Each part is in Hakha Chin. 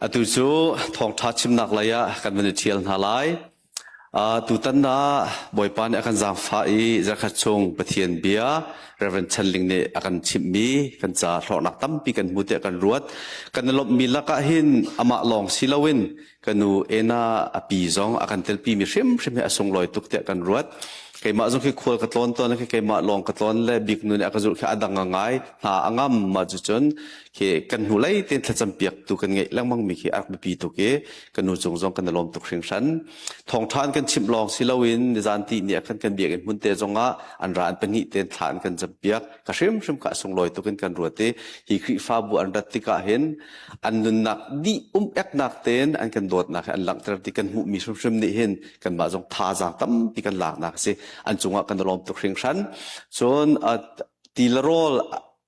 Atu cu thawngṭha chimnak lei ah kan van i ṭhial hna lai. Tutan ah Bawipa nih a kan zaangfah i zarkhat chung Pathian bia Reverend Chan Ling nih a kan chimhmi kan ca hlawknak tampi kan hmu tiah kan ruat. Kan i lawmhmi lakah hin amah lawng si loin ka nu Ena a pi zong a kan telpimi hrimhrim hi a sunglawi tuk tiah kan ruat. Keimah zong khi khual ka tlawn tawn khi keimah lawng ka tlawn le bik nu nih a ka zulh khi a dang a ngai hna a ngam ma cucun khi kan hnulei tein thlacam piak tu kan ngeih lengmang mi khi a rak biapi tuk i kan nu cung zong kan i lawm tuk hringhran. Thawngṭha an kan chimh lawng si loin nizan ti ni ah khan kan biakinn hmun te zongah an ra an pahnih tein thla an kan campiak. Ka hrimhrim kha a sunglawi tuk in kan ruat i hi Khrihfabu an rat tikah hin an nunnak dih um eknak tein an kan dawtnak hi an langhter ti kan hmuhmi hrimhrim nih hin kanmah zong thazaang tampi kan laknak a si. An cungah kan i lawm tuk hringhran. Cun ti le rawl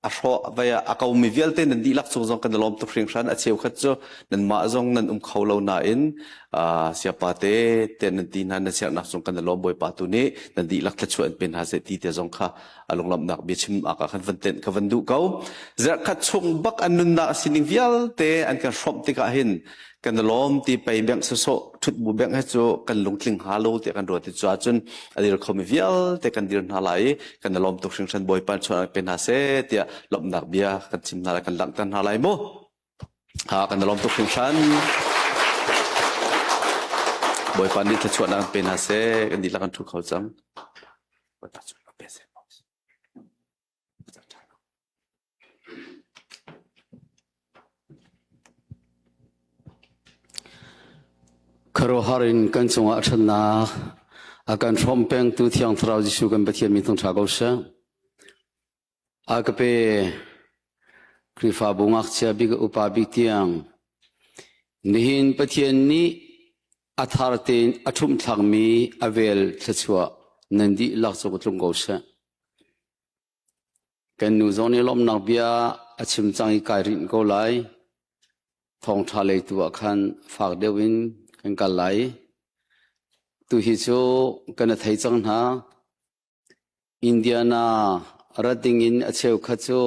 a hrawh vai a komi vialte nan dihlak cung zong kan i lawm tuk hringhran. A cheukhat cu nanmah zong nan um kho lo nain siapa te te nan ti hna na siarnak cung kan i lawm Bawipa tu nih nan dihlak thluachuah in pe hna seh ti te zong kha a lunglawmhnak biachim ak ah khan van tenh ka van duh ko. Zarhkhat chung bak an nunnak sining vialte an kan hrawmh tikah hin kan i lawm ti pei bengh sawsawh ṭhut bu bengh he cu kan lungtling hnga lo tiah kan ruat i cu ahcun a dir khomi vialte kan dir hna lai i kan i lawm tuk hringhran Bawipa chuan pe hna seh tiah lawmhnak bia kan chim hna lai kan langhter hna lai mu. Ha kan i lawm tuk hringhran. Bawipa nih thluachuahnak pe hna seh kan dihlak kan ṭhu kho cang. Bawipa cu pe seh. Khuaruahhar in kan cungah ṭhatnak a kan hrawmh pengtu Thiang Thlarau Jesuh kan Pathian min thangṭha ko seh. A ka pe Khrihfabu ngakchia bik upa bik tiang nihin Pathian nih a thar tein a ṭhumh thlakmi a vel thluachuah nan dihlak cu ka tlung ko seh. Kan nu zong nih lawmhnak bia a chim cang i kai rinh ko lai. Thawngṭha lei tu ah khan fak deuh in kan kal lai. Tuhi cu kan i thei cang hna. Indiana rat ding in a cheukhat cu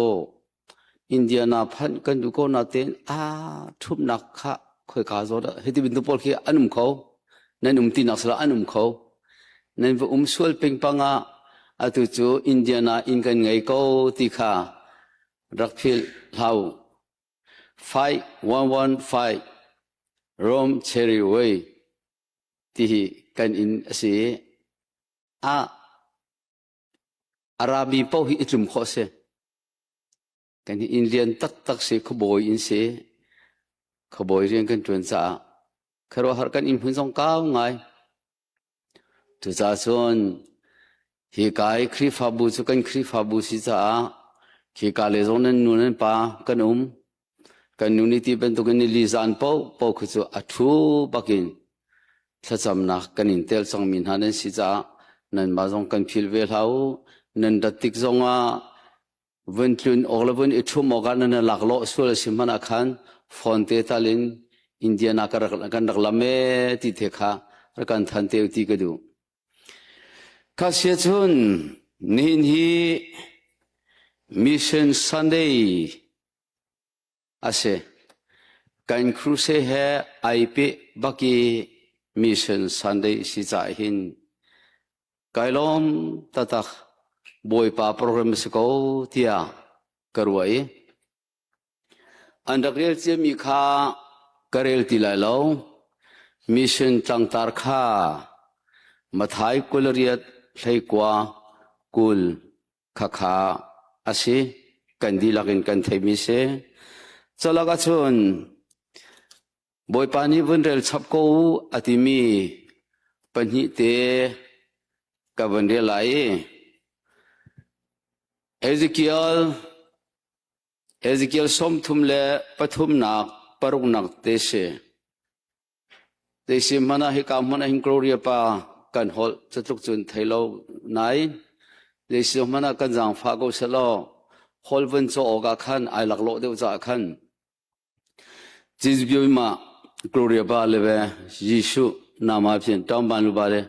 Indiana phanh kan duh ko natein aa ṭhumhnak kha khoika zawn dah hiti bantuk pawl khi an um kho. Nan um tinak sala an um kho. Nan va um sual pingpang ah atu cu Indiana inn kan ngei ko ti kha rak philh hlah u. 5115 Rome Cherry Way ti hi kan inn a si i a a rami paoh hi i tlum khawh a si. Kan hi inn lian taktak si, khuabawi inn si. Khuabawi rian kan ṭuan caah khuaruahhar kan inn hmun zong kau ngai. Cucaah cun hika i Khrihfabu cu kan Khrihfabu si caah khika le zong nan nu nan pa kan um. Kan nu nih ti bantukin nili zan paoh paoh khi cu a ṭhu bakin thlacamnak kan in tel cangmi hna nan si caah nanmah zong kan philh ve hlah u. Nan rat tik zongah vun tlun awk le vun i ṭhum awkah nan laklawh sual a si hmanh ah khan phone te tal in Indiana kan rak kan rak lam ee ti the kha rak kan than te ti ka duh. Kha sia cun nihin hi Mission Sunday a si. Kan crusade he ai peh bak i Mission Sunday si caah hin kai lawm taktak Bawipa program a si ko tiah ka ruah i an rak rel ciami kha ka rel ti lai lo. Mission tlangtar kha Mathai 28 hleikua 20 khakha a si. Kan dihlak in kan theimi si. Calak ahcun Bawipa nih vun rel chap ko u a timi pahnih te ka vun rel lai i Ezekiel Ezekiel 33 le pathumnak paruknak te si. Teisi hmanh ah hika hmanh ah hin Gloria pa kan holh catluk cun thei lo nain zeisi hmanh ah kan zaangfah ko selaw holh vun caw awk ah khan ai laklawh deuh caah khan Cizbio ma Gloria pa le ve Jesuh nama phian tawng ban lu ba le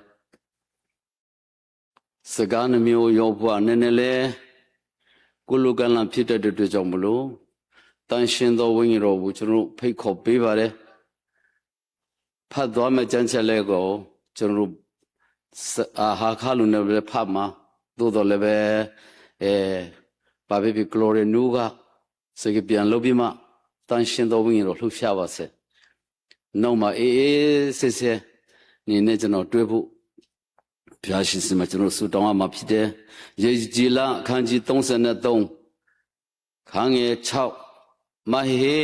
စကားနှမျိုးရောပွားနည်းနည်းလေးကုလူကန်လံဖြစ်တဲ့အတွက်ကြောင့်မလို့တန်ရှင်သောဝိညာဉ်တော်ကိုကျွန်တော်ဖိတ်ခေါ်ပေးပါတယ်။判断没讲起来个进入啊哈卡鲁那边拍嘛，多到那边诶，把别别格罗努个，这个边路边嘛，当先到问了，录下哇塞，那么အေးအေးဆေးဆေးနေနဲ့ကျွန်တော်တွေ့ဖို့ဘုရားရှင်ဆီမှာကျွန်တော်ဆုတောင်းရမှာဖြစ်တယ်။ယေကြည်လအခန်းကြီး33ခန်းငယ်6မဟေ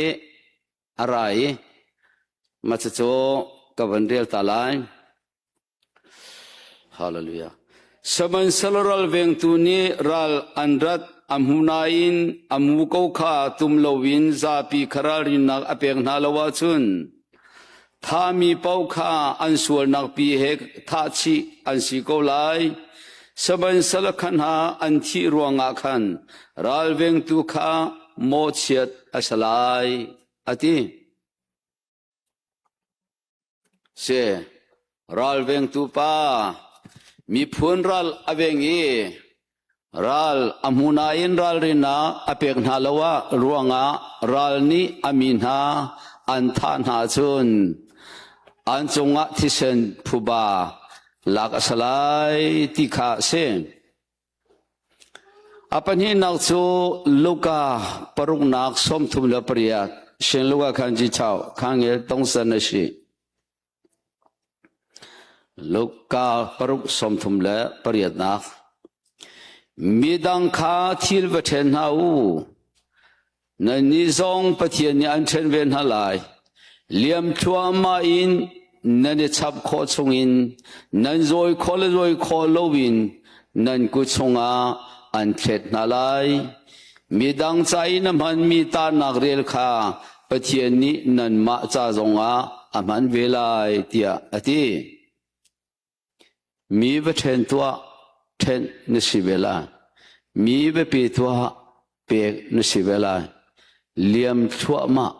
အရိုင်မချချိုကဗန်ရီလတလိုင်းဟာလေလုယာ Sihmanhsehlaw vengtu nih ral an rat a hmu nain a muko kha tum loin zapi kha ralrinnak a pek hna lo ahcun thahmi paoh kha an sualnak pi he thah chih an si ko lai. Sihmanhsehlaw kha hna an thih ruangah khan ralvengtu kha mawhchiat a si lai, a ti. Si, ralvengtu pa, miphun ral a veng i ral a hmu nain ralrinnak a pek hna lo ah ruangah ral nih a mi hna an thah hna ahcun an cungah thisen phuba lak a si lai ti kha a si. A pahnihnak cu Luka paruknak 38 Shin Luka khan ji chau khangel tongsan a si. Luka paruk sawmthum le pariatnak Midang kha thil va ṭhen hna u. Nannih zong Pathian nih an ṭhen ve hna lai. Liam thluahmah in nan i chap khawh chungin nan zawi khawh le zawi khawh loin nan kut chungah an thlet hna lai. Midang ca i na hmanmi tahnak rel kha Pathian nih nanmah ca zongah a hman ve lai, tiah a ti. Mi va ṭhen tuah, ṭhenh na si ve lai. Mi va pe tuah, pek na si ve lai. Liam thluahmah.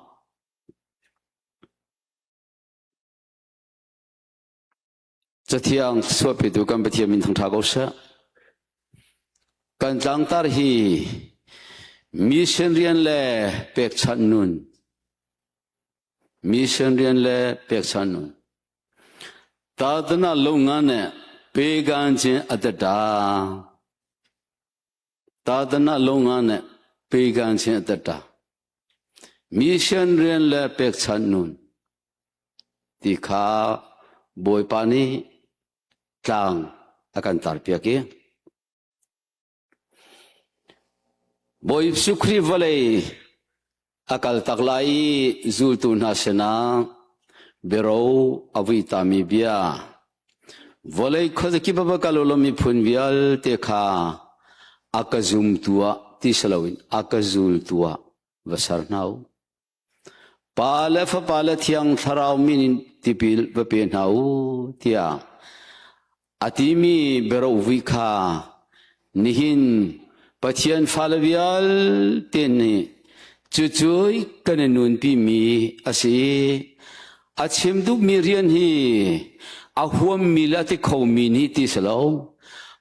Cathiang chuahpitu kan Pathian min thangṭha ko seh. Kan tlangtar hi mission rian le pekchanh nun. Mission rian le pekchanh nun. သာသနာလုပ်ငန်းနဲ့ပေးကမ်းခြင်းအတ္တတာသာသနာလုပ်ငန်းနဲ့ပေးကမ်းခြင်းအတ္တတာ mission rian le pekchanh nun ti kha Bawipa nih tlang a kan tarpiak i Bawi Jesuh Khrih vawlei a kal tak lai i zultu hna sinah biaro a vuitami bia vawlei khuazakip a va kal u law miphun vialte kha a ka zumtu ah ti si loin a ka zultu ah va ser hna u. Pa le Fapa le Thiang Thlarau min in tipil va pe hna u tiah a timi biarovuih kha nihin Pathian fale vialte nih cucu kan i nunpimi a si. A chim duhmi rian hi a huammi le a ti khomi nih ti si lo.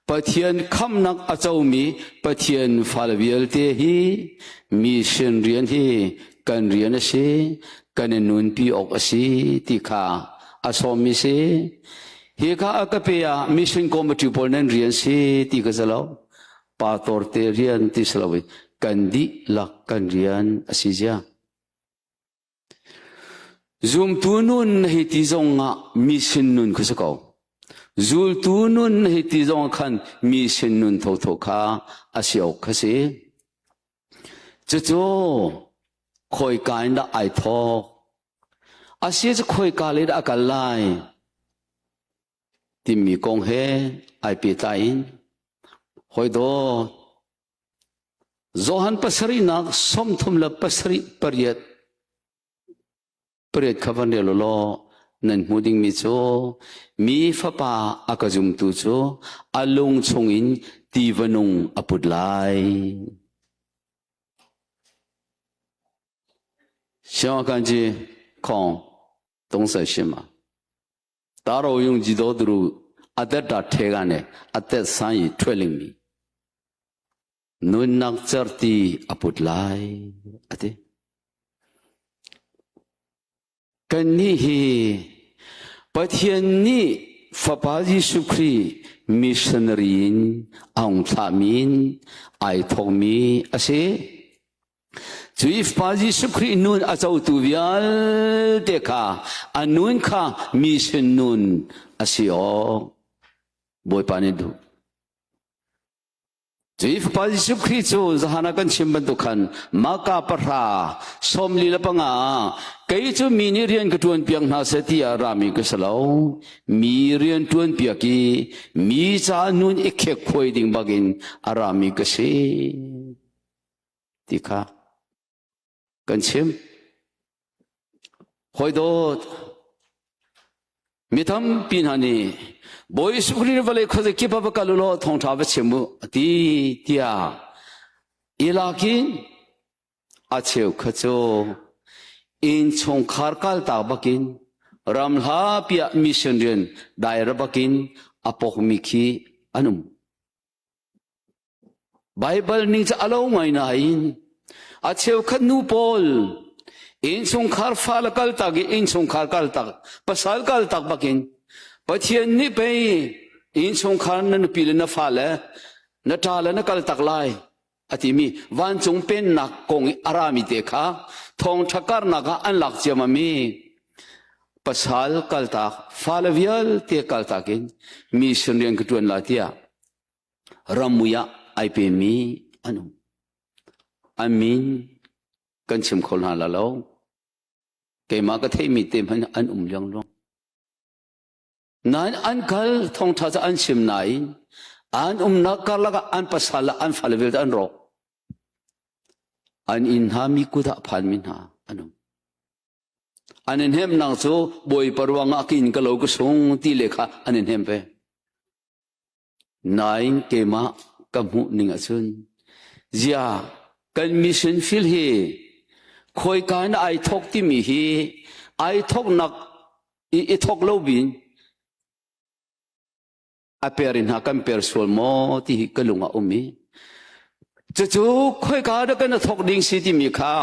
Pathian khamhnak a comi Pathian fale vialte hi mission rian hi kan rian a si, kan i nunpi awk a si ti kha a sawmmi si. Hi kha a ka pe ah mission committee pawl nan rian si ti ka si lo. Pastor te rian ti si lo i kan dihlak kan rian a si zia. Zumtu nun hei ti zong ah mi sin nun kha si ko. Zultu nun hei ti zong ah khan mi sin nun thotho kha a si awk kha si. Cucu khawika in dah ai thawk? A si cu khawika lei dah a kal lai? Timi kong he ai pehtlai in hawi dawt Johan pasarihnak 37 pariat pariat kha van rel u law nan hmuh dingmi cu mi fapa a ka zumtu cu a lung chungin tiva nung a put lai. Siangkanji khong tongsa shima တာရောယုံကြည်တော်သူတို့အသက်တာထဲကနေအသက်ဆန်းရည်ထွက်လိမ့်မည် nunnak certi a put lai a ti. Kannih hi Pathian nih Fapa Jesuh Khrih missionary in a hung thlahmi in ai thawkmi a si. Cu i Fapa Jesuh Khrih nun a cotu vialte kha a nun kha mission nun a si awk. Bawipa nih duh. Cui Fapa Jesuh Khrih cu zahan ah kan chim bantuk khan Maka pahra 45 ah kei cu mi nih rian ka ṭuan piak hna seh tiah rami ka si lo. Mi rian ṭuan piak i mi ca nun i khek khuai ding bakin a rami ka si ti kha kan chim. Hawi dawt, mi tampi hna nih Bawi Jesuh Khrih vawlei khuazakip ah va kal u law thawngṭha va chim u a ti tiah i lakin a cheukhat cu innchungkhar kaltak bakin ramhla piah mission rian daira bakin a pokmi khi an um. Baibal ning cu a lo ngai nain a cheukhat nu pawl innchungkhar fale kaltak i innchungkhar kaltak pasal kaltak bakin Pathian nih pei innchungkhar na nupi le na fale na ṭa le na kaltak lai a timi vancung pennak kong i a rami te kha thawngṭha karnak ah an lak ciammam i pasal kaltak fale vialte kaltak in mission rian ka ṭuan lai tiah Rammui ah ai pemi an um. An min kan chim kho hna la lo. Keimah ka theihmi te hmanh an um liangluang. Nain an kal thawngṭha cu an chim nain an umnak karlak ah an pasal le an fale vialte an rawk. An inn hna mi kut ah phanmi hna an um. An in hnemnak cu Bawipa ruangah ka inn ka lo ka sung ti le kha an in hnem ve. Nain keimah ka hmuh ning ahcun zia kan mission field hi khawika in ai thawk timi hi ai thawknak i i thawk lo bin a per in hna kan per sual maw ti hi ka lung ah um i cucu khoika dah kan thawk ding si timi kha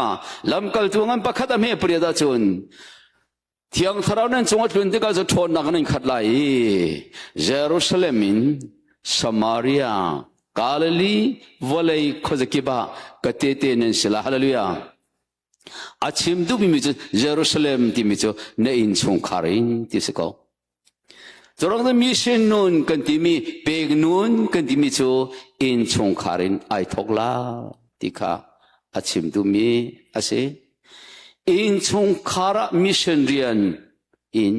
lamkaltu ngan pakhat a hme pariat ahcun Thiang Thlarau nan cung a tlun tikah cu ṭhawnnak nan khat lai i Jerusalem in Samaria, Galilee vawlei khuazakip ah ka tehte nan si lai. Hallelujah. A chim duhmi cu Jerusalem timi cu na innchungkhar in ti si ko. Curang cu mission nun kan timi pek nun kan timi cu innchungkhar in ai thok la ti kha a chim duhmi a si. Innchungkhar ah mission rian in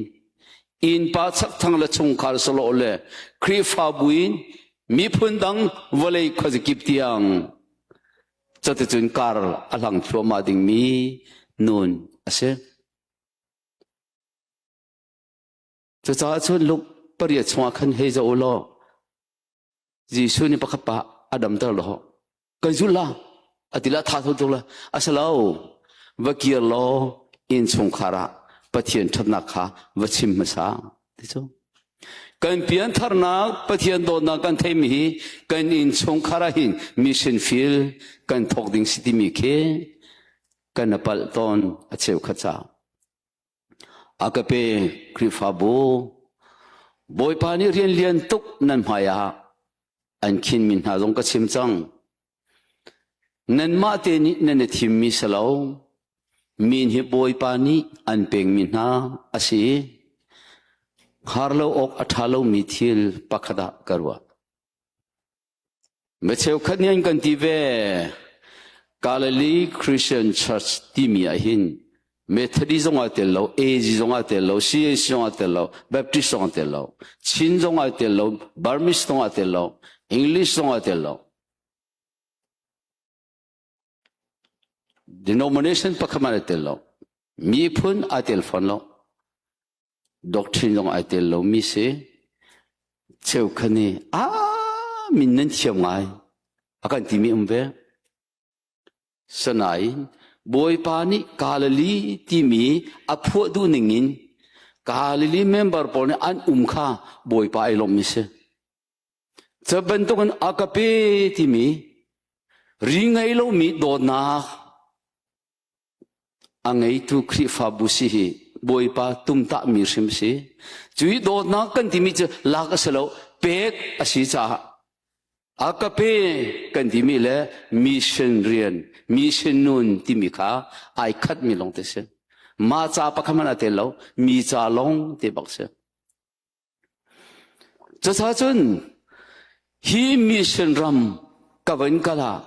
innpa chakthang le chungkhar sawlawh le Khrihfabu in miphun dang vawlei khuazakip tiang cuticun kar a hlang thluahmah dingmi nun a si. Cucaah cun Luke pariat chungah khan hei zoh u law Jesuh nih pakhat pa a damter lo kan zul la a ti la tha tho tuk la a si lo va kir law innchungkhar ah Pathian ṭhatnak kha va chim hmasa ti cu kan piantharnak Pathian dawtnak kan theimi hi kan innchungkhar ah hin mission field kan thawk ding si timi khi kan palh tawn a cheukhat ca A ka pe Khrihfabu Bawipa nih rian lian tuk nan hmai ah an khinmi hna zong ka chim cang. Nanmah te nih nan i thimmi si lo. Min hi Bawipa nih an pekmi hna a si. Hngar lo awk a ṭha lomi thil pakhat ah ka ruah. Mi cheukhat nih an kan ti ve. Galilee Christian Church timi ah hin Methodist zong aa tel lo, AG zong aa tel lo, CAC zong aa tel lo, Baptist zong aa tel lo, Chin zong aa tel lo, Burmese zong aa tel lo, English zong aa tel lo. Denomination pakhat hmanh aa tel lo. Miphun aa tel fawn lo. Doctrine zong ai tel lomi si. Cheukhat nih a min nan thiam ngai a kan timi um ve. Sanain Bawipa nih Galilee timi a phuah duh ning in Galilee member pawl nih an um kha Bawipa ai lawmmi si. Cu bantukin a ka pe timi ri ngei lomi dawtnak a ngeitu Khrihfabu si hi. Bawipa tumtahmi hrim si. Cui dawtnak kan timi cu lak a si lo, pek a si caah agape kan timi le mission rian, mission nun timi kha ai khatmi lawng te si. Mah ca pakhat hmanh a tel lo, mi ca lawng te bak si. Cucaah cun hi mission ram ka van kal ah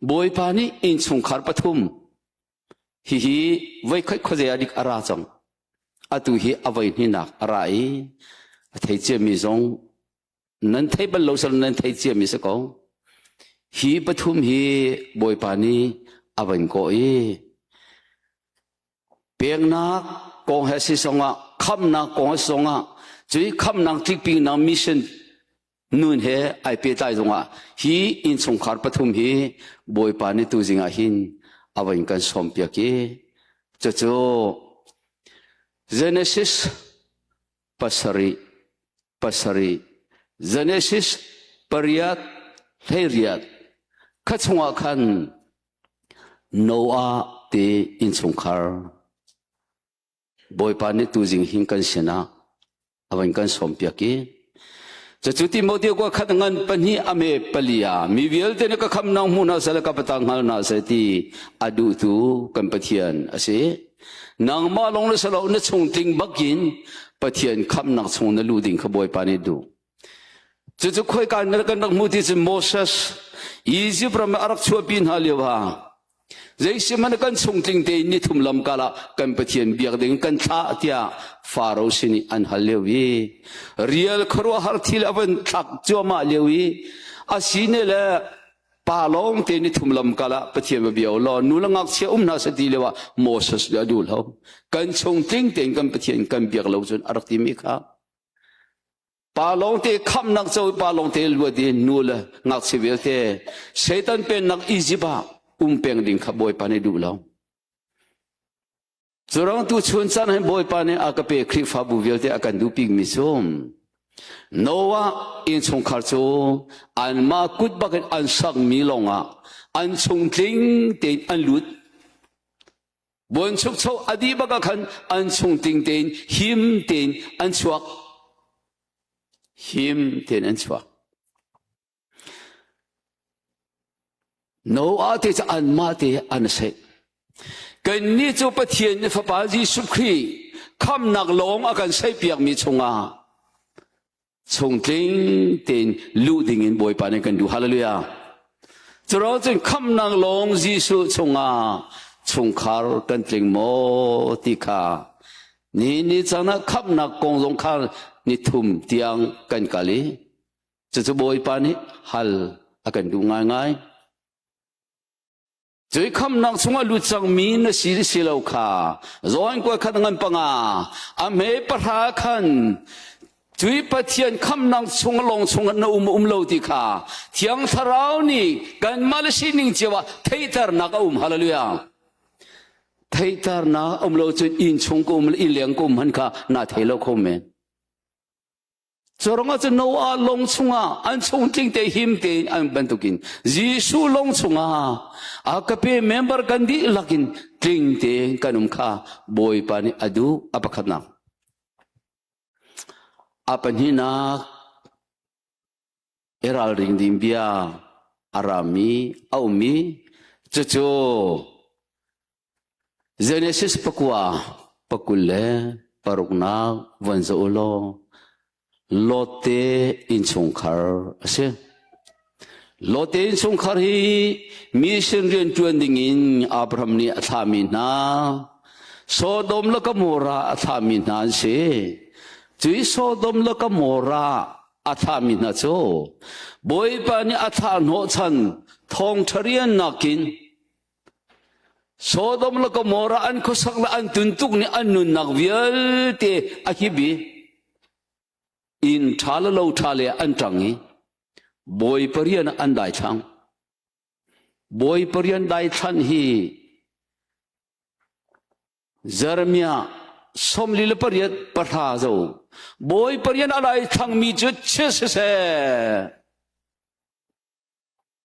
Bawipa nih innchungkhar pathum hihi voikhat khuazei ah dik a ra cang. Atu hi a voi hnihnak a ra i a thei ciami zong nan thei bal lo sal nan thei ciami si ko. Hi pathum hi Bawipa nih a van kawh i Peknak kong he si zongah, khamnak kong he si zongah, cui khamnak tlikpinak mission nun he ai pehtlai zongah hi innchungkhar pathum hi Bawipa nih tuzing ah hin a van kan sawmpiak i cucu Genesis pasarih pasarih Genesis pariat hleiriat kha chungah khan Noah te innchungkhar Bawipa nih tuzing hin kan sinah a van kan sawmpiak i cucu Timote kua khat ngan pahnih a me pali ah mi vialte nih ka khamnak hmu hna seh le ka patang hngal hna seh ti a duhtu kan Pathian a si. Nangmah lawng na si lo na chung tling bakin Pathian khamnak chung na luh ding kha Bawipa nih duh. Cucu khoika in kan rak hmuh ti cu Moses Egypt ram a rak chuahpi hna lio ah zeisihmanh kan chung tling tein ni thum lam kal ah kan Pathian biak ding kan thlah tiah Faro sin i an hal lio i rial khuaruahhar thil a van thlak cuahmah lio i a si ne le pa lawng te ni thum lam kal ah Pathian va bia law nu le ngakchia um hna seh ti lio ah Moses a duh lo kan chung tling tein kan Pathian kan biak lo cun a rak timi kha Pa lawngte khamhnak co pa lawngte luat i nu le ngakchia vialte Satan pennak Egypt ah um peng ding kha Bawipa nih duh lo. Curang tu chun caan hin Bawipa nih a ka pe Khrihfabu vialte a kan duh bikmi cu Noah innchungkhar cu anmah kut bak in an sakmi lawngah an chung tling tein an lut. Buanchukcho a dih bak ah khan an chung ting tein him tein an chuak. Him tein an chuak. Noah te cu anmah te an seh. Kannih cu Pathian Fapa Jesuh Khrih khamnak lawng a kan seihpiakmi chungah chungtling tein luh dingin Bawipa nih kan duh. Hallelujah. Curuang cun khamnak lawng Jesuh chungah chungkhar kan tling maw ti kha ni ni caan ah khamnak kong zong kha ni thum tiang kan kal i cucu Bawipa nih hal a kan duh ngaingai. Cui khamnak chungah lut cangmi na si si lo kha zawn kua khat ngan panga a hme pahra khan cui Pathian khamnak chung lawng chungah na um um lo ti kha Thiang Thlarau nih kanmah le sining cio ah theihternak a um hallelujah theihternak um lo cun inn chung ka um le inn leng ka um han kha na thei lo kho men Curuangah cun Noah lawng chungah an chung tling te him tein an bantukin Jesuh lawng chungah a ka pe member kan dihlak in tling tein kan um kha Bawipa nih a duh a pakhatnak. A pahnihnak i ralring ding bia a rami a ummi cucu Genesis pakua pakul le paruknak von zoh u law Lot te innchungkhar a si. Lot te innchungkhar hi mission rian ṭuan dingin Abraham nih a thlahmi hna Sodom le Gomorrah a thlahmi hna an si. Cui Sodom le Gomorrah a thlahmi hna cu Bawipa nih a thlah hnawhchan thawngṭha rian nakin Sodom le Gomorrah an khuasak le an tuntuk nih an nunnak vialte a hip i inn ṭha le lo ṭha le an ṭang i Bawipa rian an daithlang. Bawipa rian daithlan hi Jeremiah sawmli le pariat pahra zo Bawipa rian a daithlangmi cu chia siseh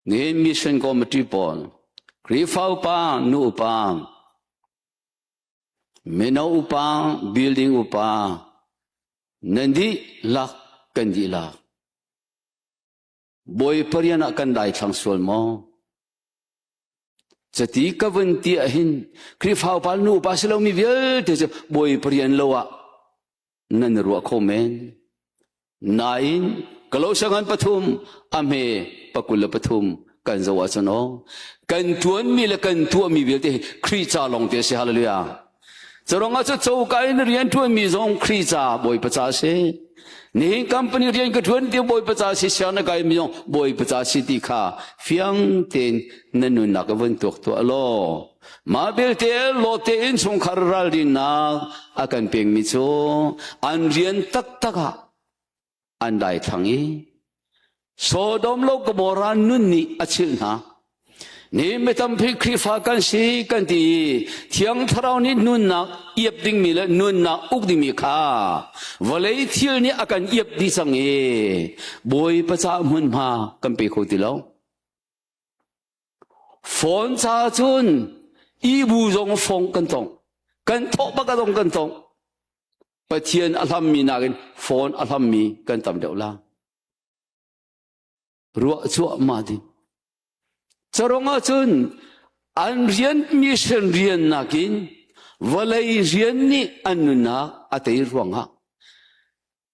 Nihin Mission Committee pawl, Khrihfa upa, nu upa. Mino upa, building upa, nan dihlak kan dihlak. Bawipa rian ah kan daithlang sual maw? Cati ka vun ti ahhin Khrihfa upa nu upa si lomi vialte cu Bawipa rian lo ah nan i ruah kho men. Nain Kolosangan pathum a hme pakul le pathum kan zoh ahcun aw kan ṭuanmi le kan tuahmi vialte hi Khrih ca lawng te a si. Hallelujah. Carong ah cu coka in rian ṭuanmi zong Khrih ca Bawipa ca a si. Nihin company rian ka ṭuan ti Bawipa ca si siang na kai mi zong Bawipa ca si ti kha fiang tein na nunnak ka vun tuak tuah law mah belte lawte in chungkhar ralrinnak a kan pekmi cu an rian taktak ah an daithlang i Sodom lo Gomorrah nun nih a chilh hna. Ni mi tampi Khrihfa kan si kan ti i Thiang Thlarau nih nunnak iap dingmi le nunnak uk dingmi kha vawlei thil nih a kan iap dih cang i Bawipa caah hmunhma kan pe kho ti lo. Phone ca cun ibu zong fong kan tong. Kan thawh bak zong kan tong. Pathian a hlammi nakin phone a hlammi kan tam deuh la. Ruah cuahmah ding. Carong ahcun an rian mission rian nakin vawlei rian nih an nunnak a tei ruangah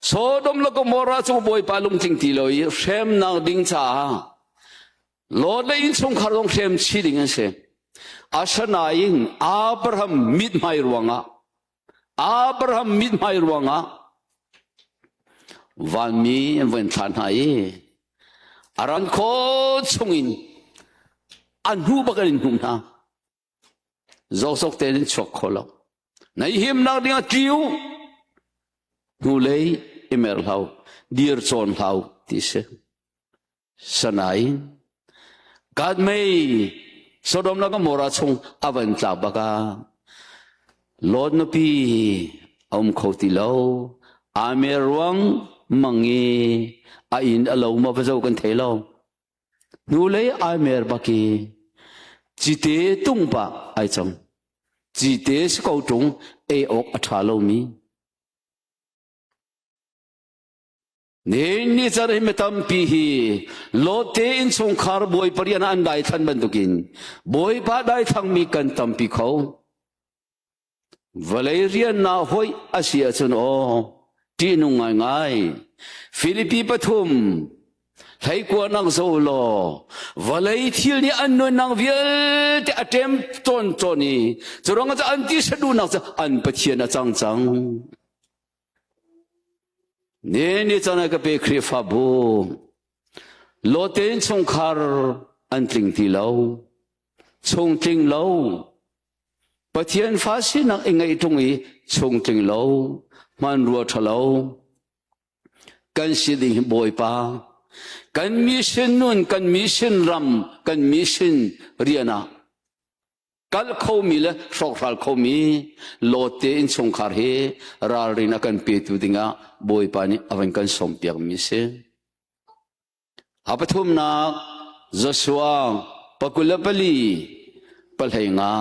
Sodom le Gomorrah cu Bawipa lungtling ti lo i hremnak ding caah Lot le innchungkhar zong hrem chih ding an si. Asinain Abraham mithmai ruangah Abraham mithmai ruangah vanmi an van thlah hna i a ran khaw chungin an hnu bak an in hnuh hna. Zoksok tein in chuak kho lo. Na i himnak dingah tli u. Hnulei i mer hlau, dir cawn hlau ti si. Sanain God mei Sodom le Gomorrah chung a van tlak bak ah Lot nupi a um kho ti lo. Aa ruang mang i a inn a lo ma va zo kan thei lo. Hnulei ai mer bak i cite tung pah ai cang. Cite si ko ṭung ei awk a ṭha lomi. Nihin ni car hi mi tampi hi Lot te innchungkhar Bawipa rian ah an daithlan bantukin Bawipa daithlangmi kan tampi kho. Vawlei rian na hoih a si ahcun aw ṭihnung ngaingai. Filipi pathum hleikuanak zo law vawlei thil nih an nunnak vialte a ṭem tawn tawn i cu ruangah cu an tisa duhnak cu an Pathian a cang cang. Ni ni caan ah ka pe Khrihfabu Lote chungkhar an tling ti lo. Chungtling lo. Pathian fa sinak i ngeih ṭung i chungtling lo, hmanrua ṭha lo. Kan si ding hi Bawipa. Kan mission nun, kan mission ram, kan mission rian ah kalh khomi le hrawkhral khomi lawtte innchungkhar hi ralrin a kan petu dingah Bawipa nih a van kan sawmpiakmi si. A pathumnak Joshua pakul le pali pahlei nga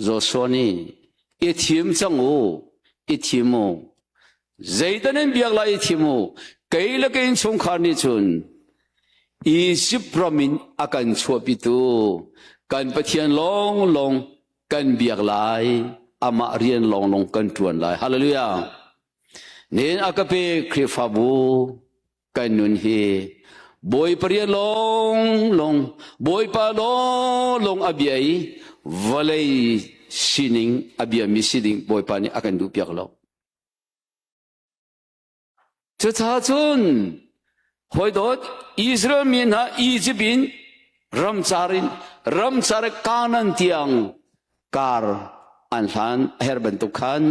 Joshua nih i thim cang u i thim u zeidah nan biak lai i thim u kei le ka innchungkhar nih cun Izipt ram in a kan chuahpitu kan Pathian lawnglawng kan biak lai amah rian lawnglawng kan ṭuan lai hallelujah Nin a ka pe Khrihfabu kan nun hi Bawipa rian lawnglawng Bawipa lawnglawng a bia i vawlei sining a biami si ding Bawipa nih a kan duhpiak lo. Cucaah cun hawidawt Israel mi hna Egypt in ramcar in ramcar Canaan tiang kar an hlan a her bantuk khan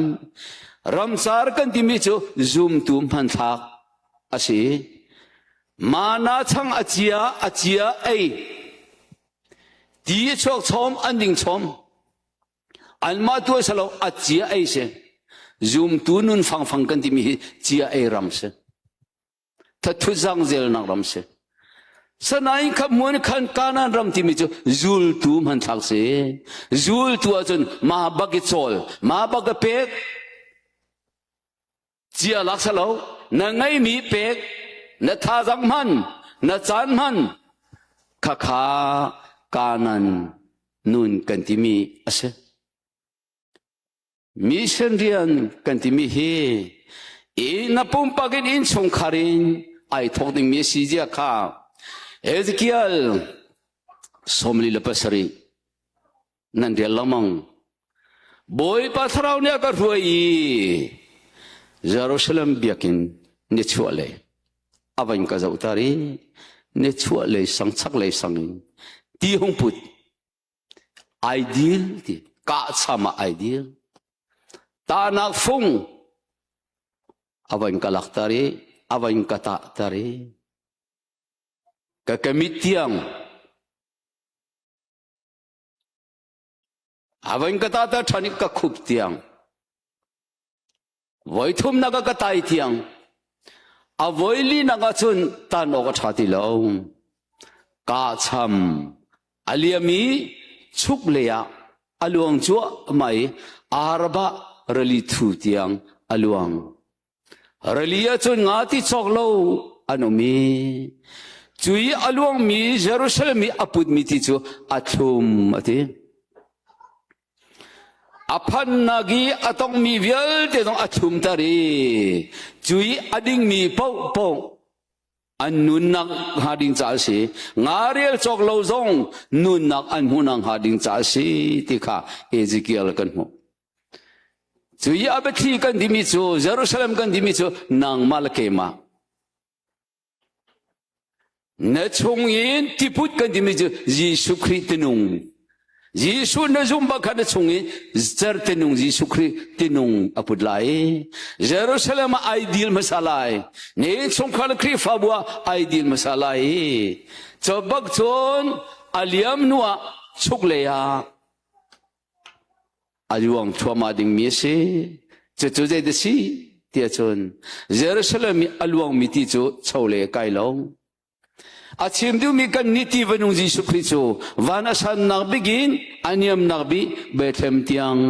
ramcar kan timi cu zumtu hmanthlak a si. Mana chang a cia a cia ei ti a chuak chom an ding chom anmah tu a si lo a cia ei si zumtu nun fangfang kan timi hi cia ei ram si thathut zangzelnak ram si. Sanain kha hmun khan Kanaan ram timi cu zultu hmanthlak si. Zultu ahcun mah bak i cawl, mah bak i pek, cia lak salo, na ngeimi pek, na thazang hman, na caan hman, khakha Kanaan nun kan timi a si. Mission rian kan timi hi i na pumpak in innchungkhar in ai thawk dingmi a si zia kha Ezekiel 47 nan rel lengmang. Bawipa thlarau nih a ka hruai i Jerusalem biakinn nichuah lei a van ka zohter i nichuah lei sang chak lei sang in ti hung put Ideal ti kahcham ah ideal. Tahnak fung a van ka lakter i a van ka tahter i ka kamit tiang a van ka tahter ṭhan i ka khup tiang Voithumnak ah ka tai tiang a voilinak ah cun tan awk a ṭha ti lo. Kahcham a liam i chuk lei ah a luang cuahmah i Arabah rili thu tiang a luang. Rili ah cun nga ti cawk lo an um i cui a luangmi Jerusalem i a putmi ti cu a thlum a ti. A phannak i a tongmi vialte zong a thlumter i cui a dingmi paohpaoh an nunnak hnga ding ca a si. Nga cawk lo zong nunnak an hmuhnak hnga ding ca a si ti kha Ezekiel kan hmuh. Cui a biathli kan timi cu Jerusalem kan timi cu nangmah le keimah Na chungin tiput kan timi cu Jesuh Khrih tinung. Jesuh na zumh bak kha na chungin cer tinung Jesuh Khrih tinung a put lai. Jerusalem ah ai dil hmasa lai. Ni chungkhar Khrihfabu ah ai dil hmasa lai. Cu bak cun a liam hnu ah chuk lei ah a luang thluahmah dingmi a si. Cucu zei dah si tiah cun Jerusalem i a luangmi ti cu chole kai lo. A chim duhmi kan nih ti va nung Jesuh Khrih cu van a sannak bik in a niamnak bik Bethlehem tiang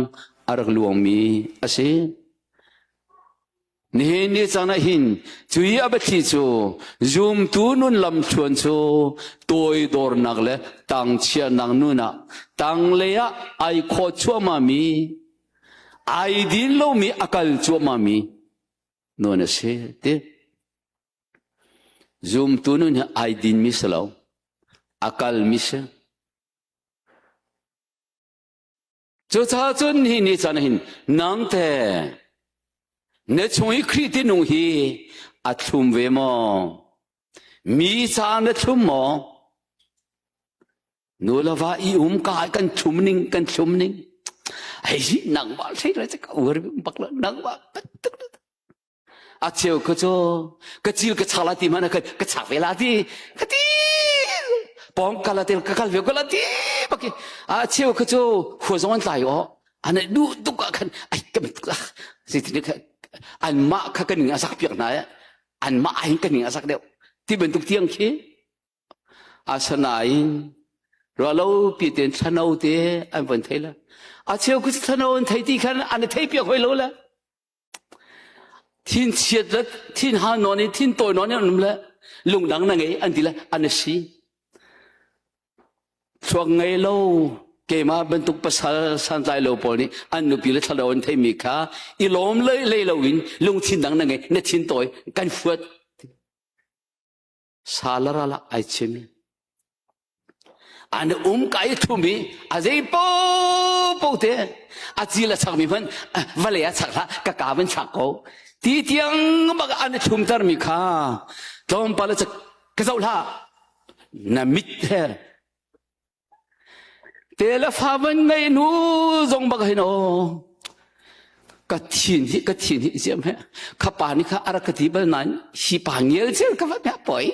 a rak luangmi a si. Nihin ni caan ah hin cui a biathli cu zumtu nun lamthluan cu toidornak le tangchiahnak nun ah tanglei ah ai khawh cuahmahmi ai din lomi a kal cuahmahmi nun a si ti. Zumtu nun hi ai dinmi si lo, a kalmi si. Cucaah cun hi ni caan hin nang te na chung i Khrih tinung hi a thlum ve maw? Mi caah na thlum maw? Nu le va i um ka kan thlum ning kan thlum ning. Hei nangmah thei le ka ur bak lo nangmah a cheu ka cu ka cil ka chak la ti hmanh ka ka chak ve la ti ka ti pong kala te ka kal ve ko la ti baki a cheu ka cu hua zong an tlai o an duh tuk ah khan ai ka si ti an mah kha ka ning a sak piak hna an mah ai ka ning a sak deuh ti bantuk tiang khi asanain rualo pi ten thlano te an von thei la a cheu ku thlano an thei ti khan an thei piak hoi lo la Thinchiat le thinhang nawn in thintawi nawn in an um le lungdang na ngei an ti le an si. Thluak ngei lo keimah bantuk pasal santlai lo pawl nih an nupi le thlarau an theimi kha i lawm lei lei loin lungthin dang na ngei na thintawi kan fuat. Salara ai chim an um ka i thum i a zei po po te a cil a chak mi hmanh vale a chak hlah ka ka van chak ko ti tiang bak an thum ter mi kha tlawmpal a ka zoh hlah na mit he Te le fa van ngei nu zong bak hin aw ka thin hi ka thin hi ziam he kha pa nih kha a rak ka ti bal nain hi pa ngel cel ka va meh poi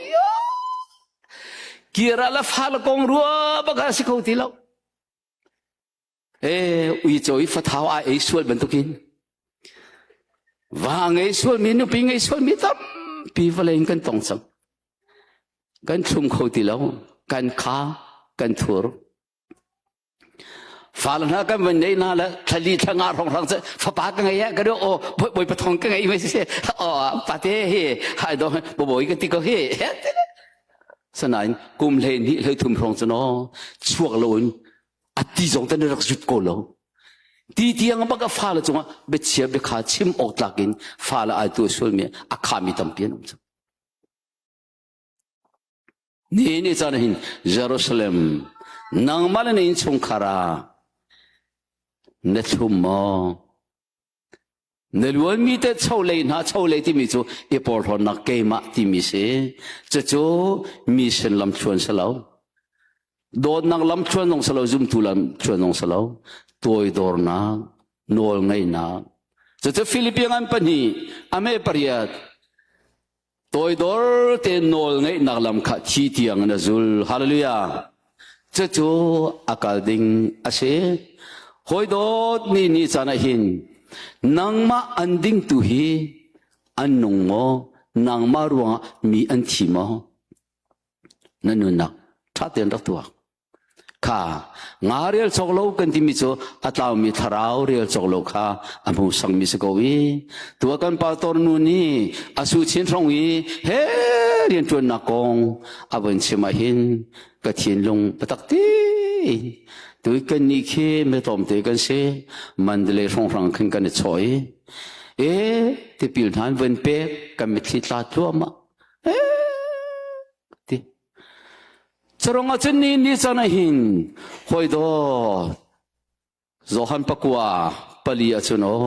kira la fa la kong rua bak a si kho ti lo e uico i fathau a ei sual bantukin va ngei sualmi nupi ngei sualmi tampi vawlei in kan tong cang. Kan thlum kho ti lo. Kan kha, kan thur. Fale hna kan van nei hna le thlali thlanga hrawnghrang cu fapa ka ngei eh ka do o bawi pathong ka ngei mai si o pate hi hai do bawi ka ti ko hi sanain kum hlei hnih hlei thum hrawng cu no chuak lo in a ti zong tan rak zut ko lo ti tiang bak a fale cungah biachia biakha chim awk tlak in fale ai tu sual mi a khami tampi an um cu Ni ni caan hin Jerusalem nangmah le na innchungkhar ah na thlum maw? Na luanmi te cholei hna cholei timi cu i porhlawtnak keimah timi si. Cucu mi sin lamthluan si lo. Dawtnak lamthluan zong si lo, zumtu lamthluan zong si lo. Toidornak, nawlngeihnak. Cucu Philippian an pahnih, ame pariat, Toidor tein nawl ngeihnak lam kha thi tiang in a zul. Hallelujah. Cucu a kal ding a si. Hawi dawt ni ni caan ah hin nangmah an ding tu hi an nung maw? Nangmah ruangah mi an thi maw? Na nunnak ṭha tein rak tuak. Kha nga rel cawk lo kan timi cu a tlaumi thlarau rel cawk lo kha a hmu sangmi si ko i tua kan pastor nu nih a su chin hrawng i he rianṭuannak kong a von chim ah hin ka thinlung biatak tein tu kan nih khi mi tlawmte kan si Mandalay hrawnghrang khin kan i chawh i e tipil hna an von pek kan mitthli tla tluahmah e ti Carong ah cun ni ni caan ah hin hawi dawt Johan pakua pali ah cun aw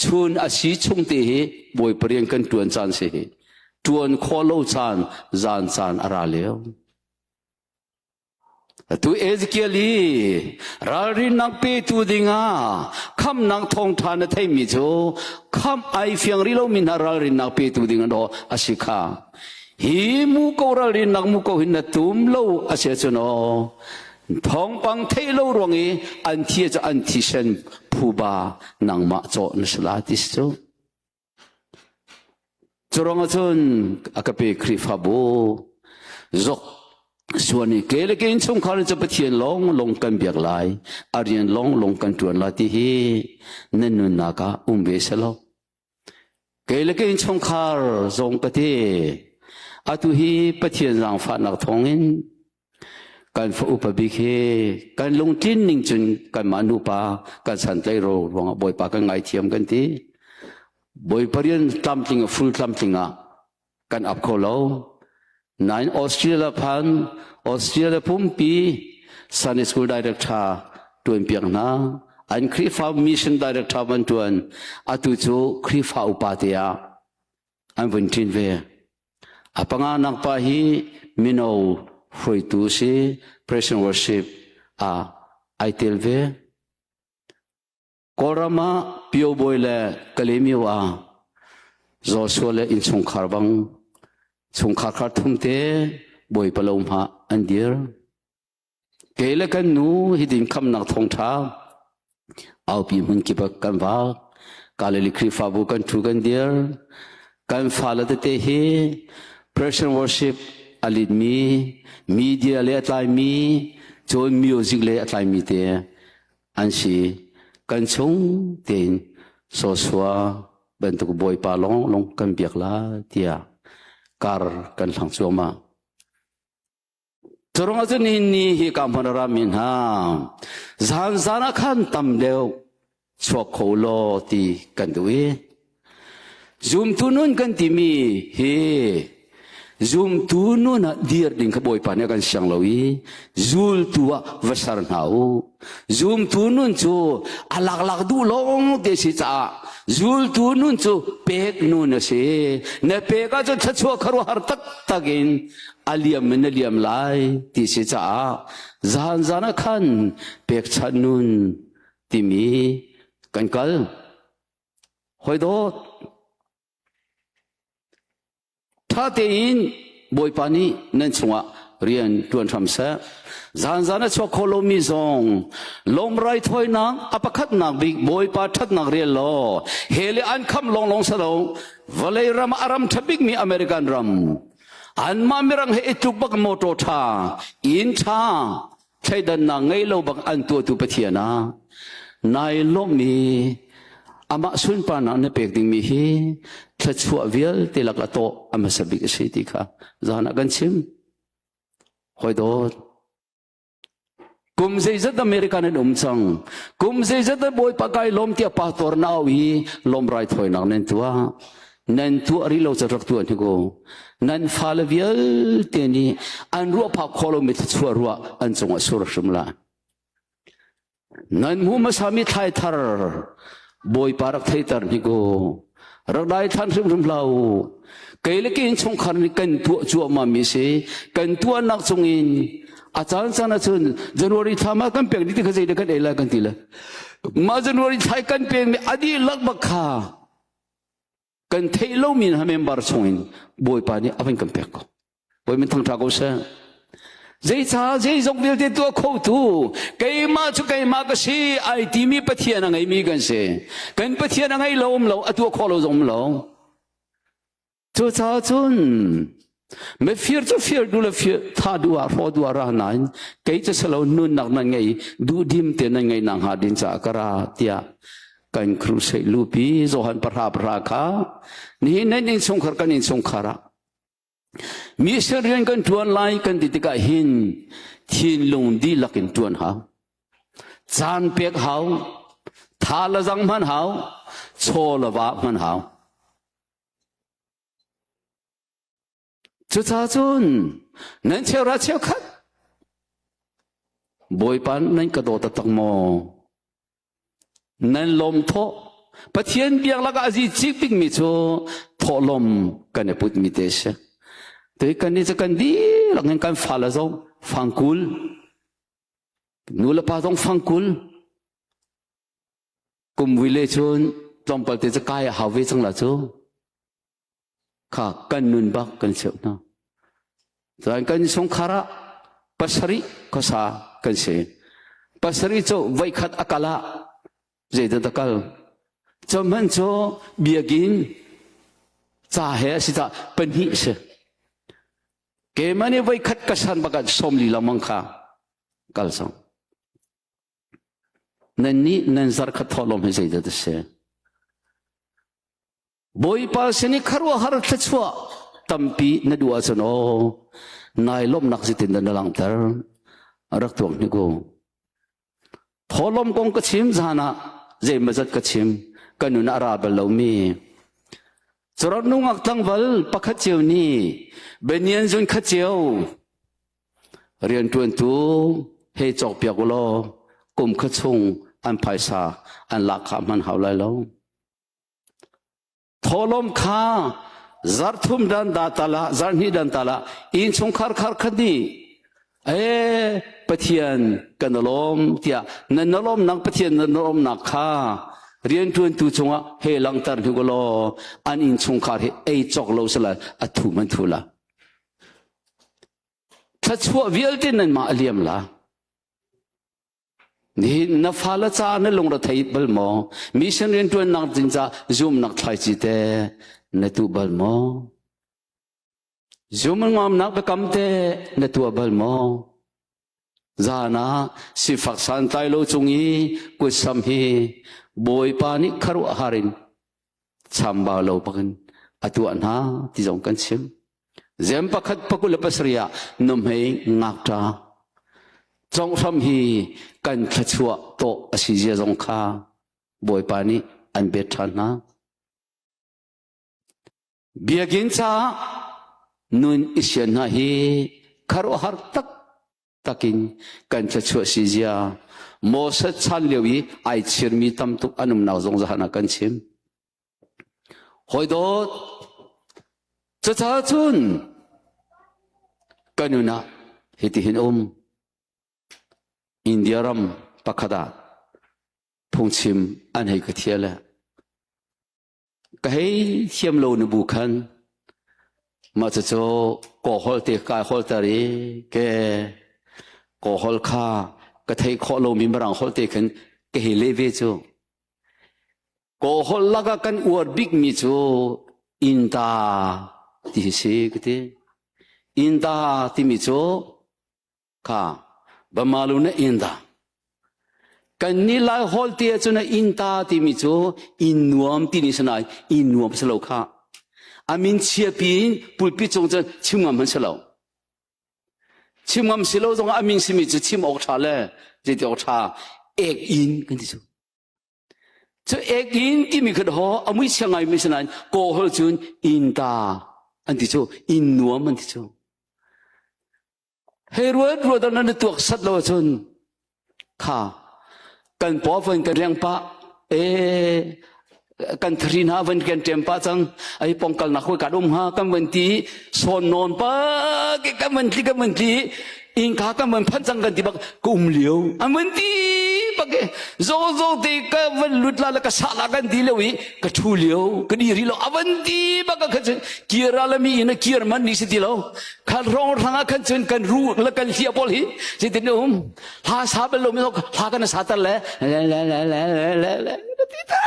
chun a si chung te hi Bawipa rian kan ṭuan caan si hi ṭuan khawh lo caan zan caan a ra lio. Atu Ezekiel i ralrinnak petu dingah khamnak thawngṭha na theimi cu khamh ai fiang rih lomi hna ralrinnak petu ding an a si kha. Hi muko ralrinnak muko hin na tum lo a si ahcun aw thawngpang theih lo ruang i an thi cu an thisen phuba nangmah cawh na si la ti si cu. Curuang ahcun a ka pe Khrihfabu zok suan i ke le ke innchungkhar in cu Pathian lawng lawng kan biak lai, a rian lawng lawng kan ṭuan lai ti hi nan nunnak ah um ve selaw. Kei le ke innchungkhar zong ka ti. Atu hi Pathian zaangfahnak thawngin Kan fa upa bik hi kan lungtlin ning cun kanmah nupa kan santlai ro ruangah Bawipa kan ngaithiam kan ti. Bawipa rian tlamtling full tlamtling ah kan ap kho lo. Nain Australia phan Australia pumpi Sunday School Director tuan piak hna. An Khrihfa Mission Director van tuan. Atu cu Khrihfa upa te ah an vun ṭin ve. A panganak pa hi mino hruaitu si praise and worship ah ai tel ve. Kawlram ah Pio Bawi le Kalemyo ah Joshua le innchungkhar bang chungkhar khar thum te Bawipa lo hma an dir. Kei le kan nu hitin khamnak thawngṭha aupi hmun kip ah kan vak. Kalili Khrihfabu kan ṭhu kan dir. Kan fale tete hi Christian worship a litmi, media le a tlaimi, cun music le a tlaimi te an si. Kan chung tein Joshua bantuk Bawipa lawnglawng kan biak lai tiah kar kan hlang cuahmah. Curang ahcun nihin ni hi ka hmun a rami hna zan zan ah khan tam deuh chuak kho law ti kan duh i zumtu nun kan timi hi zumtu nun ah dir ding kha Bawipa nih a kan siang lo i zultu ah va ser hna u zumtu nun cu a laklak duh lawng te si caah zultu nun cu pek nun a si na pek ahcun thluachuah khuaruahhar taktak in a liam in a liam lai ti si caah zan zan ah khan pekchanh nun timi kan kal hoi dawt tha tein bawipa nih nan chungah rian tuan hram seh zan zan a chuak kho lomi zong lawm raithawinak a pakhatnak bik bawipa thatnak rial law he le an kham long long salo vawlei ram a ram tha bikmi American ram. Anmah mirang he i tluk bak motor ṭha, inn ṭha, thleidannak ngei lo bak an tuahtu Pathian ah nai lawmhmi amah sunparnak na pek dingmi hi thluachuah vialte lak a tawh a hmasa bik a si ti kha zan ah kan chim. Hawi dawt, Kum zeizat America nan um cang. Kum zeizat Bawipa kai lawm tiah pastor na au i lawm raithawinak nan tuah. Nan tuah rih lo ca rak tuah hnik u. Nan fale vialte nih an ruah phak khawh lomi thluachuah ruah an cungah sur hrim lai. Nan hmu hmasami thlai thar Bawipa rak theiter hnik u. Rak dai than hrimhrim hlah u. Kei le ke innchungkhar nih kan tuah cuahmah mi si. Kan tuahnak chungin a caan caan ahcun January thla ma kan pek dih ti kha zei dah kan ei lai kan ti le. Mah January thla i kan pekmi a dihlak bak kha kan theih lomi hna member chungin Bawipa nih a van kan pek ko. Bawi min thangṭha ko seh. Zeicah zeizong vialte tuah khotu keimah cu keimah ka si ai timi Pathian a ngeimi kan si. Kan Pathian a ngei lo um lo, a tuah khawh lo zong um lo. Cucaah cun mifir cu fir duh le fir tha duh ah hrawh duh ah ra nain kei cu salo nunnak nan ngei duhdim te nan ngei nak hnga din caah ka ra tiah kan crusade lupi Johan pahra pahra kha nihin nan innchungkhar kan innchungkhar ah Mission rian kan ṭuan lai kan ti tikah hin thinlung dihlak in ṭuan hau. Caan pek hau, tha le zang hman hau, chaw le va hman hau. Cucaah cun nan cheuhra cheukhat Bawipa nan ka daw taktak maw? Nan lawm thawh. Pathian biak lakah a zi cik bikmi cu thawhlawm kan i putmi te si. Tui kan nih cu kan dihlak in kan fale zong fangkul, nu le pa zong fangkul, kum vui le cun tlawmpal te cu kai a hau ve cang la cu. Kha kan nun bak kan cheuh hna. Cun kan chungkhar ah pasarih khuasa kan si. Pasarih cu voikhat a kal ah zeidah a kal. Cu hmanh cu biakinn ca he a si caah pahnih a si. Keimah nih voikhat ka san bak ah 40 lengmang kha kal cang. Nannih nan zarkhat thawhlawm hi zeidah a si? Bawipa sin i khuaruahhar thluachuah tampi na duh ahcun aw nai lawmhnak zeitin dah na langhter rak tuak hnik u. Thawhlawm kong ka chim zan ah zeimawzat ka chim ka nun a ra bal lomi Curat nungak tlangval pakhat cio nih benian zun khat cio rianṭuantu hei cawkpiak u law kum khat chung an phaisa an lak kha hman hau lai lo. Thawhlawm kha zarthum dan da tala zarhnih dan tala innchungkhar khar khat nih ee Pathian kan lawm tiah nan na lawmnak Pathian na lawmnak kha rianṭuantu cungah he langhter hnu law an innchungkhar hi ei cawk lo sala a thu man thu la thluachuah vialte nan mah a liam la Nihin na fale caah na lungre thei bal maw? Mission rianṭuannak ding caah zumnak thlaici te na tuh bal maw? Zum ngamnak biakam te na tuah bal maw? Zan ah sifak santlai lo cung i kutsam hi Bawipa nih khuaruahhar in chambau lo bakin a tuah hna ti zong kan chim. Zem pakhat pakul le pasarih ah nuhmei ngakṭa conghram hi kan thluachuah tawh a si zia zong kha Bawipa nih an bet ṭhan hna. Biakinn caah nun i sian hna hi khuaruahhar tak takin kan thluachuah si zia Moses chan lio i ai chirmi tam tuk an umnak zong zahan ah kan chim. Hawi dawt, cucaah cun kan nun ah hitihin um. India ram pakhat ah phungchim an hei ka thial le ka hei thiam lo na bu khan mah cucu kaw hol te kai hol ter i ke kaw hol kha ka thei khawh lomi mirang hol te khin ka hei leh ve cu kaw hol lakah kan uar bikmi cu innta ti hi si ka ti. Inda timi cu kha bamalu na inda. Kan ni lai hol te cu na inta timi cu inn nuam ti ni sanain inn nuam si lo kha. Amin chia pin pulpit cung cun chim ngam han si lo. Chim ngam si lo zong amin simi cu chim awk ṭha le zeiti awk ṭha ek inn kan ti cu. Cu ek inn timi kha ho a mui chia ngai mi si nain kaw hol cun inn ta an ti cu inn nuam an ti cu. Hei ruat ruat ah nan tuak sat lo ahcun kha kan paw van kan riang pah e kan thari hna van kan ṭem pah cang ai pong kalnak hoi kan um ha kan van ti sawn nawn pa ke kan van tli kan van tli innka kan van phanh cang kan ti bak ka um lio an van ti bak e zo zo te ka van lut la la ka sa la kan ti lio i ka thu lio ka di ri lo avan ti bak ka cun kira la mi in a kir man ni si ti lo khan rong rang ah khan cun kan ru la kan hlia pawl hi zeitin um hla sa bal lo mi hla kan sa tar le le le le le le le le ti ta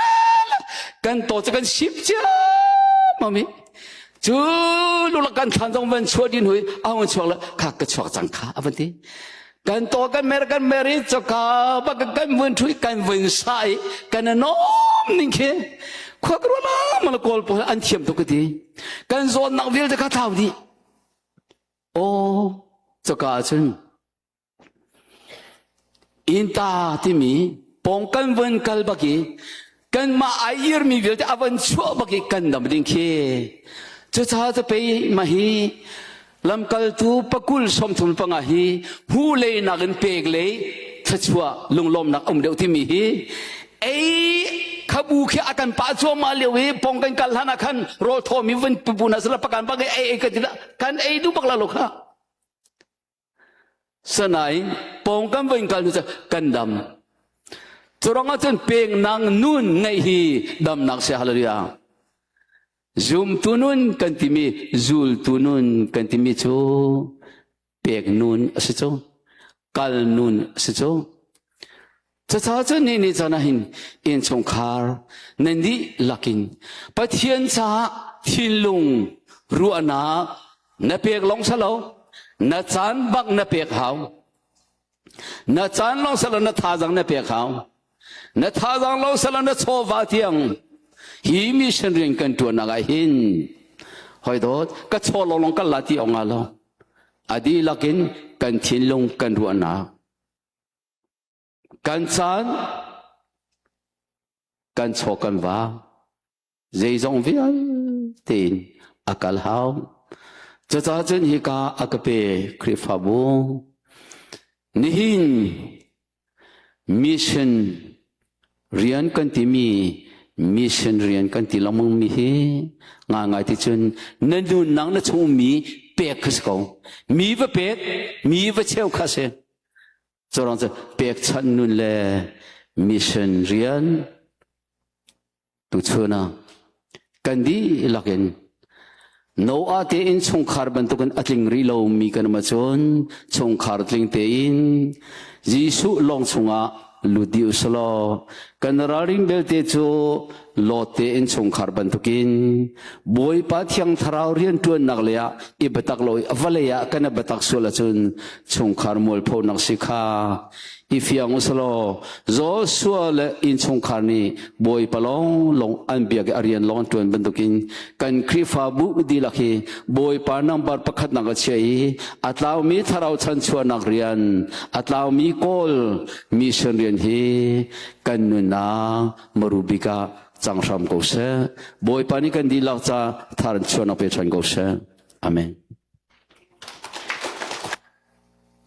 kan to cu kan sip cia mami cu lulak kan thlan zong van chuah din hui a hung chuak le kha ka chuak cang kha a van ti kan to kan mer kan mer i choka bak kan vun thui kan vun sa i kan nom ning khi khua ka ruala mal kawl pawl an thiam tuk ka ti kan zawnnak vialte kha thau dih aw coka ahcun Innta timi pawng kan van kal bak i kanmah ai irmi vialte a van chuah bak i kan dam ding khi. Cucaah cu pei mah hi lamkaltu pakul 35 hi hu lei nakin pek lei thluachuah lunglawmnak um deuh timi hi ei khabu khi a kan pah cuahmah lio i pong kan kal hlan ah khan rawl thawmi van pupu na sala pakan bak ei ei kan ti kan ei duh bak la lo kha Sanain pawngkam voi kal nu cu kan dam. Curang ahcun pengnak nun ngeih hi damnak si hallelujah. Zumtu nun kan timi zultu nun kan timi cu pek nun a si cu kal nun a si cu Cucaah cun ni ni caan ah hin innchungkhar nan dihlak in Pathian caah thinlung ruahnak na pek lawng si lo na caan bak na pek hau na caan lawng si lo na thazaang na pek hau na thazaang lawng si lo na chawva tiang hi mission rian kan ṭuannak ah hin hoi dawt ka chaw lawng lawng kan la ti awk nga lo a dihlak in kan thinlung kan ruahnak Kan caan, kan chaw kan va, zeizong vialte in a kal hau. Cucaah cun hika a ka pe Khrihfabu. Nihin mission rian kan timi mission rian kan ti lengmang mi hi ngai ti cun na nunnak na chung mi pek kha si ko. Mi va pek, mi va cheu kha si. Curang cu pekchanh nun le mission rian tuchun ah kan dihlak in Noah te in chungkhar bantukin a tling rih lomi kan um ahcun chungkhar tling tein Jesuh lawng chungah lut dih usalaw kan ralring belte cu Lot te in chungkhar bantukin Bawipa Thiang Thlarau rianṭuannak lei ah i biatak lo i vawlei ah kan i biatak sual ahcun chungkhar mualphonak si kha i fiang usalaw Joshua le innchungkhar nih Bawipa lawnglawng an biak i a rian lawng an ṭuan bantukin kan Khrihfabu dihlak hi Bawipa nambar pakhatnak a chia i a tlaumi thlarau chanchuahnak rian a tlaumi kawl mission rian hi kan nunnak marubik ah cang hram ko seh. Bawipa nih kan dihlak ca thar in chuahnak pe ṭhan ko seh. Amen.